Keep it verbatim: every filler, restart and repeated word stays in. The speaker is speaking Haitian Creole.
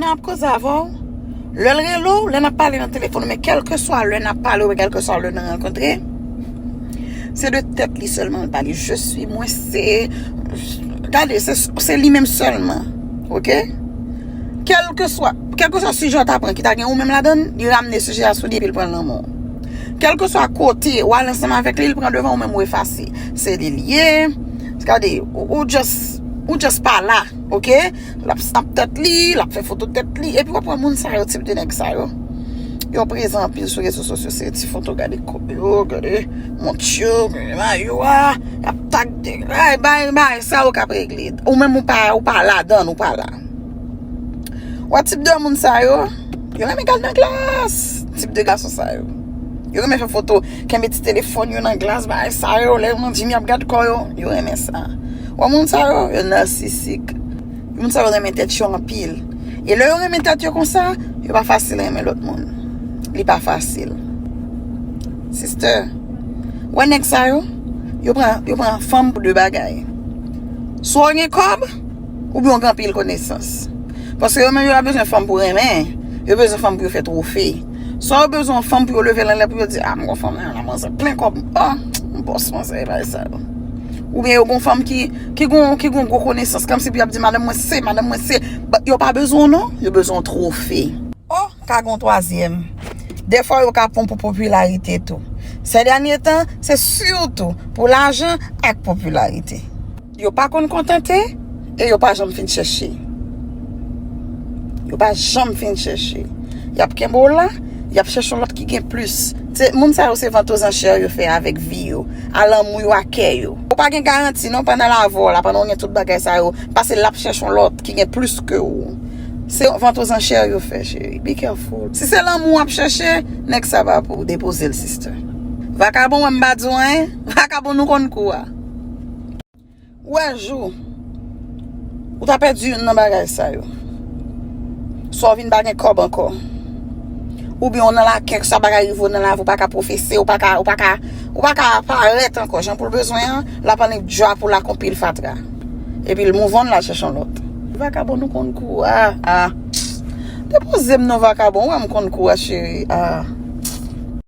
Ap koze avè w, lè l rele w, lè n ap pale nan telefòn, men kèlkeswa lè n ap pale oubyen kèlkeswa lè n rankontre, se de tèt li sèlman l pale. Je suis, mwen se, gade, se, se li menm sèlman. Oke? Kèlkeswa, kèlkeswa sijè w ta pran ki ta gen ou menm ladan l, li ramne sijè a sou li epi l pran l nan men w. Kèlkeswa kote w al ansanm avèk li, li pran devan ou menm ou efase. Se li l ye. Gade, ou, ou just, ou just pa la, oke? L ap snap tèt li, l ap fè foto tèt li. Epi w ap wè moun sa yo, tip de nèg sa yo. Yo prezan anpil sou rezo sosyo, se ti foto, gade kòb yo, gade mont yo, gade mayo a, y ap tag de, bay, bay, bay, sa yo k ap regle. Ou menm ou pa, ou pa ladan, ou pa la. Wè tip de moun sa yo, yo renmen gade nan glas. Tip de gason sa yo. Yo renmen fè foto, kenbe ti telefòn yo nan glas, bagay sa yo, lè yo nan jim y ap gad kò yo, yo renmen sa. Wè moun sa yo, yo nasisik. Moun sa yo renmen tèt yo anpil. E lè yo renmen tèt yo konsa, yo pa fasil renmen lòt moun. Li pa fasil. Sister, wè nèg sa yo, yo pran, yo pran fanm pou de bagay. Swa w gen kòb, oubyen w gen anpil konesans. Paske yo menm yo pa bezwen fanm pou renmen, yo bezwen fanm pou yo fè twofe. Swa yo bezwen yon fanm pou yo leve l anlè pou yo di, "Ah, m gon fanm nan, la manzè plen kòb. Oh, m bòs manzè, e bagay sa yo." Oubyen yo gon fanm ki, ki gon, ki gon gwo konesans, kòmsi pou y ap di, "Madanm mwen se, madanm mwen se." But yo pa bezwen w non, yo bezwen yon twofe. Oh, ka gon twazyèm. Dèfwa yo ka pran pou popilarite tou. Sè dènye tan, se sitou pou lajan ak popilarite. Yo pa konn kontante e yo pa janm fin chèche. Yo pa janm fin chèche. Y ap kenbe w la, y ap chèche yon lòt ki gen plis. Se, moun sa yo se vant ozanchè yo fè avèk vi yo, a lanmou yo, a kè yo. Ou pa gen garanti non pandan l avè w la, pandan w gen tout bagay sa yo, paske l ap chèche yon lòt ki gen plis ke ou. Se vant ozanchè yo fè, cheri. Be careful. Si se lanmou w ap chèche, nèg sa pa pou ou. Depoze l, sister. Vakabon, wè m pa di w anyen. Vakabon, nou konn kou a. Ou wè jou ou ta pèdi youn nan bagay sa yo. Swa w vin pa gen kòb ankò. Oubyen w nan lakè, sa bagay rive w nan lavi, ou pa ka pwofese, ou pa ka, ou pa ka, ou pa ka parèt ankò. Jan pou l bezwen an, l ap annik drop ou la k on pil fatra. Epi l move on, l al chèche yon lòt. Vakabon, nou konn kou a, a. Depoze m non vakabon, ou wè m konn kou a, cheri, a.